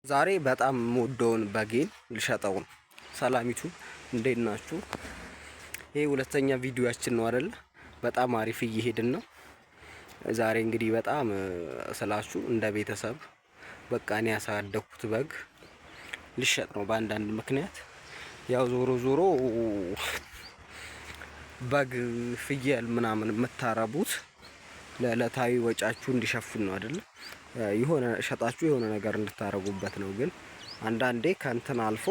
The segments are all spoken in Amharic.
ዛሬ በጣም የምወደውን በጌን ልሸጠው ነው። ሰላሚቱ እንዴት ናችሁ? ይሄ ሁለተኛ ቪዲዮያችን ነው አይደለ? በጣም አሪፍ እየሄድን ነው። ዛሬ እንግዲህ በጣም ስላችሁ እንደ ቤተሰብ በቃ እኔ ያሳደግኩት በግ ሊሸጥ ነው በአንዳንድ ምክንያት። ያው ዞሮ ዞሮ በግ ፍየል ምናምን የምታረቡት ለዕለታዊ ወጫችሁ እንዲሸፍን ነው አይደለ? የሆነ ሸጣችሁ የሆነ ነገር እንድታረጉበት ነው። ግን አንዳንዴ ከእንትን አልፎ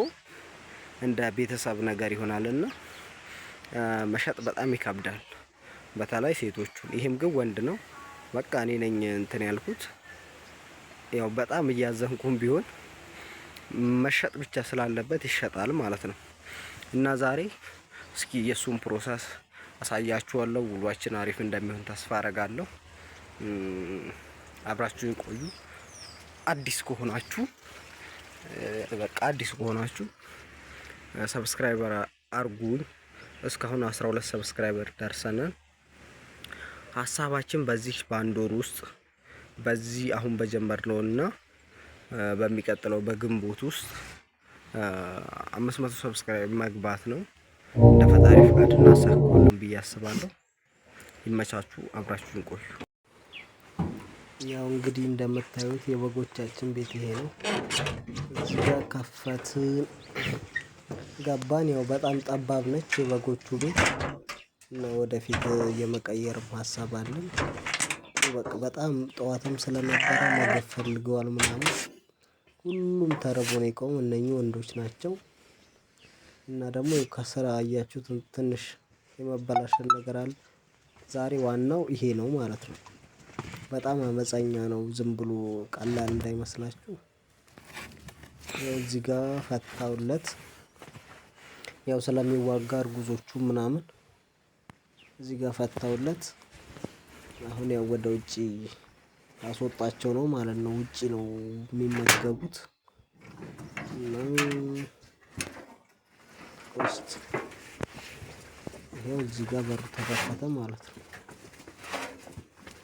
እንደ ቤተሰብ ነገር ይሆናልና መሸጥ በጣም ይከብዳል። በተለይ ሴቶቹን። ይሄም ግን ወንድ ነው። በቃ እኔ ነኝ እንትን ያልኩት። ያው በጣም እያዘንኩም ቢሆን መሸጥ ብቻ ስላለበት ይሸጣል ማለት ነው። እና ዛሬ እስኪ የእሱን process አሳያችኋለሁ። ውሏችን አሪፍ እንደሚሆን ተስፋ አረጋለሁ። አብራችሁን ቆዩ። አዲስ ከሆናችሁ በቃ አዲስ ከሆናችሁ subscriber አርጉኝ። እስካሁን 12 subscriber ደርሰናል። ሀሳባችን በዚህ በአንድ ወር ውስጥ በዚህ አሁን በጀመርነውና በሚቀጥለው በግንቦት ውስጥ 500 subscribe መግባት ነው። እንደ ፈጣሪ ፍቃድ እናሳካዋለን ብዬ አስባለሁ። ይመቻችሁ፣ አብራችሁን ቆዩ። ያው እንግዲህ እንደምታዩት የበጎቻችን ቤት ይሄ ነው። እዚህ ጋር ከፈትን ገባን። ያው በጣም ጠባብ ነች የበጎቹ ቤት እና ወደፊት የመቀየር ሀሳብ አለን። በቃ በጣም ጠዋትም ስለነበረ ምግብ ፈልገዋል ምናምን ሁሉም ተርቦ ነው የቆመው። እነኚህ ወንዶች ናቸው። እና ደግሞ ከስራ አያችሁት ትንሽ የመበላሸት ነገር አለ። ዛሬ ዋናው ይሄ ነው ማለት ነው። በጣም አመፀኛ ነው። ዝም ብሎ ቀላል እንዳይመስላችሁ። እዚህ ጋር ፈታውለት ያው ስለሚዋጋ እርጉዞቹ ምናምን እዚህ ጋር ፈታውለት። አሁን ያው ወደ ውጪ ያስወጣቸው ነው ማለት ነው። ውጪ ነው የሚመገቡት። እና ውስጥ ይሄው እዚህ ጋር በሩ ተከፈተ ማለት ነው።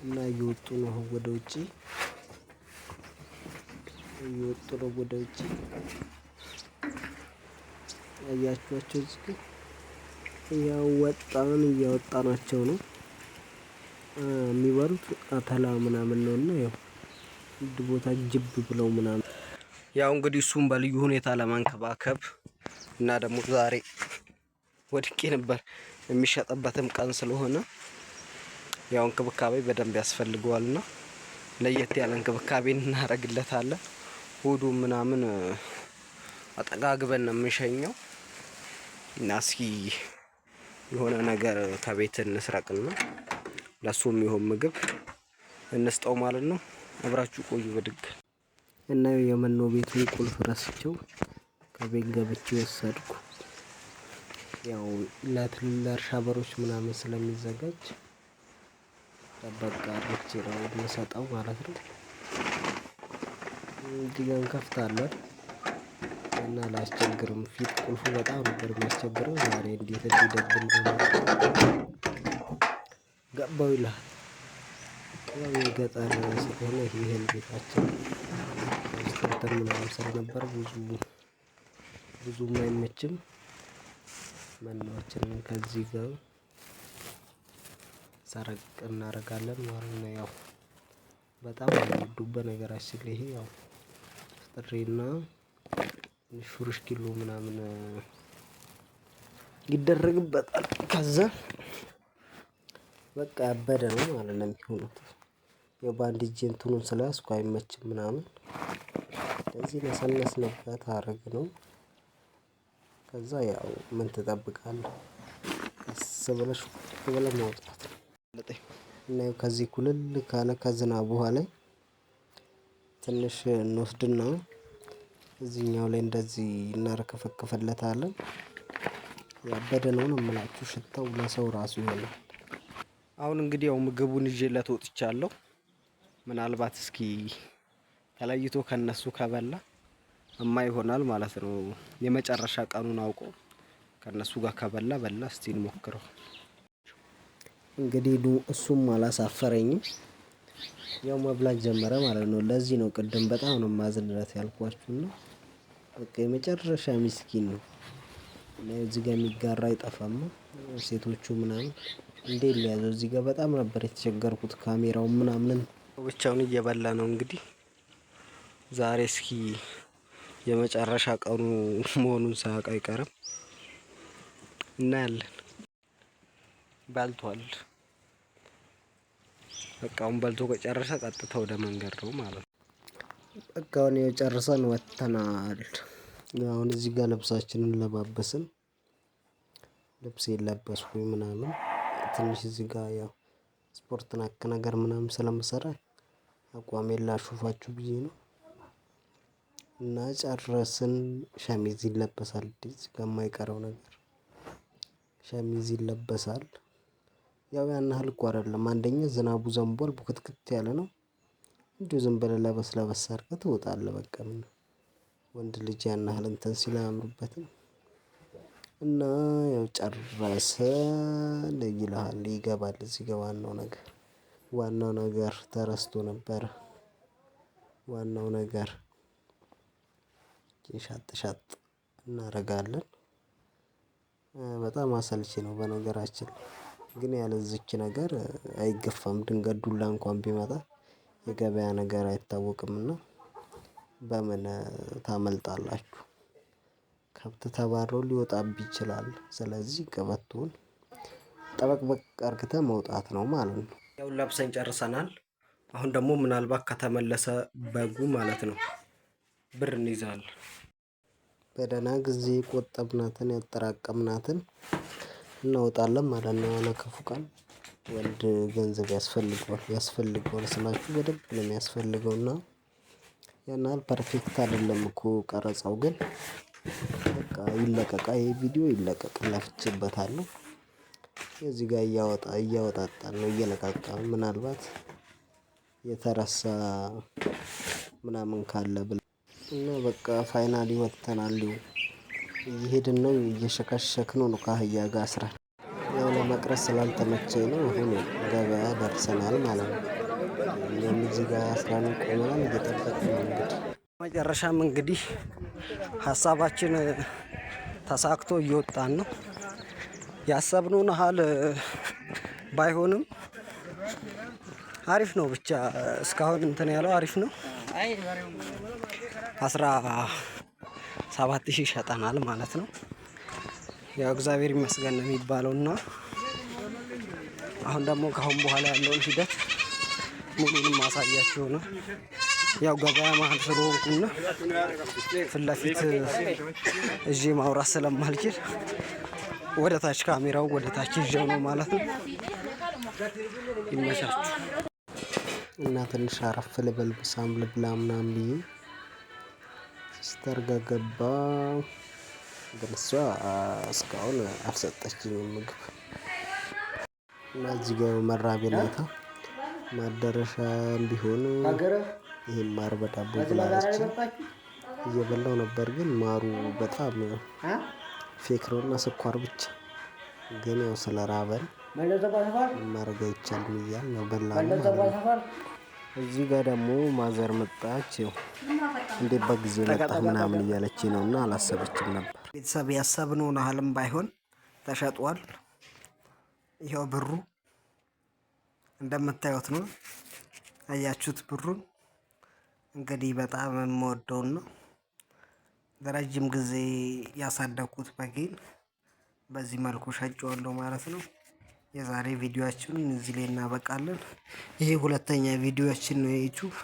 እና እየወጡ ነው ወደ ውጪ እየወጡ ነው ወደ ውጪ። አያችኋቸው እዚህ ጋር እያወጣን እያወጣናቸው ነው። የሚበሉት አተላ ምናምን ነው። እና ያው አንድ ቦታ ጅብ ብለው ምናምን ያው እንግዲህ እሱም በልዩ ሁኔታ ለማንከባከብ እና ደግሞ ዛሬ ወድቄ ነበር የሚሸጥበትም ቀን ስለሆነ ያው እንክብካቤ በደንብ ያስፈልገዋልና ለየት ያለ እንክብካቤ እናደርግለታለን። ሆዱ ምናምን አጠጋግበን ነው የምንሸኘው። እና እስኪ የሆነ ነገር ከቤት እንስረቅና ለሱ የሚሆን ምግብ እንስጠው ማለት ነው። አብራችሁ ቆዩ። በድግ እና የመኖ ቤቱን ቁልፍ ረስቸው ከቤት ገብቼ ወሰድኩ። ያው ለእርሻ በሮች ምናምን ስለሚዘጋጅ ጠበቅ አድርጌ ነው የምሰጠው ማለት ነው። እዚህ ጋር እንከፍታለን እና ላያስቸግርም። ፊት ቁልፉ በጣም ነበር የሚያስቸግረው። ዛሬ እንዴት እንዲደግ እንደሆነ ገባው ይልሃል። ያው የገጠር ስለሆነ ይሄን ቤታችን ስተርተር ምናምን ስለነበር ብዙ ብዙም አይመችም። መኖአችንን ከዚህ ጋር ሰረቅ እናደርጋለን ማለት ነው። ያው በጣም የሚወዱ በነገራችን ላይ ይሄ ያው ጥሬና ትንሽ ኪሎ ምናምን ይደረግበታል። ከዛ በቃ ያበደ ነው ማለት ነው የሚሆኑት። ያው በአንድ እጄ እንትኑን ስለያዝኩ አይመችም ምናምን እንደዚህ ነሰነስንበት አረግነው። ከዛ ያው ምን ትጠብቃለህ? ቀስ ብለሽ ብለህ ማውጣት ነው። እና ከዚህ ኩልል ካለ ከዝናብ ውሃ ላይ ትንሽ እንወስድና እዚህኛው ላይ እንደዚህ እናርከፈክፍለታለን። ያበደ ነው ነው የምላችሁ ሽታው ለሰው ራሱ ይሆናል። አሁን እንግዲህ ያው ምግቡን ይዤለት ወጥቻለሁ። ምናልባት እስኪ ተለይቶ ከነሱ ከበላ እማ ይሆናል ማለት ነው። የመጨረሻ ቀኑን አውቆ ከነሱ ጋር ከበላ በላ። እስቲ እንሞክረው። እንግዲህ እሱም አላሳፈረኝም። ያው መብላት ጀመረ ማለት ነው። ለዚህ ነው ቅድም በጣም ነው ማዝንለት ያልኳችሁና በቃ የመጨረሻ ሚስኪን ነው። እና እዚህ ጋር የሚጋራ አይጠፋም። ሴቶቹ ምናምን እንዴት ሊያዘው እዚህ ጋር በጣም ነበር የተቸገርኩት። ካሜራው ምናምን ብቻውን እየበላ ነው እንግዲህ ዛሬ እስኪ የመጨረሻ ቀኑ መሆኑን ሳያውቅ አይቀርም። እናያለን። በልቷል። በቃ አሁን በልቶ ከጨረሰ ቀጥታ ወደ መንገድ ነው ማለት ነው። በቃ አሁን ጨርሰን ወጥተናል። አሁን እዚህ ጋር ልብሳችንን ለባበስን፣ ልብስ የለበስኩኝ ምናምን ትንሽ እዚህ ጋር ያው ስፖርት ነክ ነገር ምናምን ስለምሰራ አቋሜን ላሹፋችሁ ብዬ ነው። እና ጨረስን። ሸሚዝ ይለበሳል፣ እዚህ ጋር የማይቀረው ነገር ሸሚዝ ይለበሳል። ያው ያን ያህል እኮ አይደለም። አንደኛ ዝናቡ ዘንቧል፣ ቡክትክት ያለ ነው። እንዲሁ ዝም ብለህ ለበስ ለበስ አድርገህ ትወጣለህ። በቃ ምን ወንድ ልጅ ያን ያህል እንትን ሲል አያምርበትም። እና ያው ጨረስን ይልሃል፣ ይገባል። እዚህ ጋር ዋናው ነገር ዋናው ነገር ተረስቶ ነበረ። ዋናው ነገር ሻጥ ሻጥ እናደርጋለን። በጣም አሰልቺ ነው በነገራችን ላይ፣ ግን ያለዚች ነገር አይገፋም። ድንገት ዱላ እንኳን ቢመጣ የገበያ ነገር አይታወቅምና በምን ታመልጣላችሁ? ከብት ተባሮ ሊወጣብህ ይችላል። ስለዚህ ቀበቶውን ጠበቅበቅ አርግተህ መውጣት ነው ማለት ነው። ያው ለብሰን ጨርሰናል። አሁን ደግሞ ምናልባት ከተመለሰ በጉ ማለት ነው ብር እንይዛለን። በደህና ጊዜ ቆጠብናትን ያጠራቀምናትን እናወጣለን ማለት ነው። ለክፉ ቀን ወንድ ገንዘብ ያስፈልገዋል። ያስፈልገዋል ስላችሁ በደንብ ነው የሚያስፈልገው። እና ያን ያህል perfect አይደለም እኮ ቀረጻው፣ ግን በቃ ይለቀቃ፣ ይሄ ቪዲዮ ይለቀቅ፣ ለፍቼበታለሁ። እዚህ ጋር እያወጣ እያወጣጣን ነው፣ እየለቃቀምን ምናልባት የተረሳ ምናምን ካለ ብለን እና በቃ finally ወጥተናል። እየሄድን ነው፣ እየሸከሸክነው ነው ከአህያ ጋር አስረን። ያው ለመቅረጽ ስላልተመቸኝ ነው። አሁን ገበያ ደርሰናል ማለት ነው። እኛም እዚህ ጋር አስረን ቆመናል፣ እየጠበቅን ነው እንግዲህ። መጨረሻም እንግዲህ ሀሳባችን ተሳክቶ እየወጣን ነው። ያሰብነውን ያህል ባይሆንም አሪፍ ነው። ብቻ እስካሁን እንትን ያለው አሪፍ ነው። 17,000 ሸጠናል ማለት ነው። ያው እግዚአብሔር ይመስገን ነው የሚባለው። እና አሁን ደግሞ ከአሁን በኋላ ያለውን ሂደት ሙሉንም ማሳያችሁ ነው። ያው ገበያ መሀል ስለሆንኩና ፊት ለፊት እዤ ማውራት ስለማልችል ወደ ታች ካሜራው ወደ ታች ይዤው ነው ማለት ነው። ይመቻችሁ። እና ትንሽ አረፍ ልበል፣ ምሳም ልብላ ምናምን ብዬ sister ጋር ገባሁ። ግን እሷ እስካሁን አልሰጠችኝም ምግብ። እና እዚህ ጋር መራቤን አይታ ማዳረሻ ቢሆን ይሄን ማር በዳቦ ብላለች። እየበላው ነበር፣ ግን ማሩ በጣም fake ነው እና ስኳር ብቻ። ግን ያው ስለራበን ማድረግ አይቻልም እያልን ነው በላን ማለት ነው። እዚህ ጋር ደግሞ mother መጣች። ያው እንዴት በጊዜ መጣህ ምናምን እያለች ነው እና አላሰበችም ነበር። ቤተሰብ ያሰብነውን ያህልም ባይሆን ተሸጧል። ይኸው ብሩ እንደምታዩት ነው። አያችሁት ብሩን። እንግዲህ በጣም የምወደውን ነው። ለረጅም ጊዜ ያሳደግኩት በጌን በዚህ መልኩ ሸጬዋለሁ ማለት ነው። የዛሬ ቪዲዮአችንን እዚህ ላይ እናበቃለን። ይሄ ሁለተኛ ቪዲዮአችን ነው የዩቲዩብ።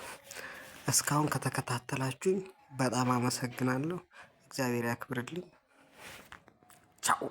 እስካሁን ከተከታተላችሁኝ በጣም አመሰግናለሁ። እግዚአብሔር ያክብርልኝ። ቻው።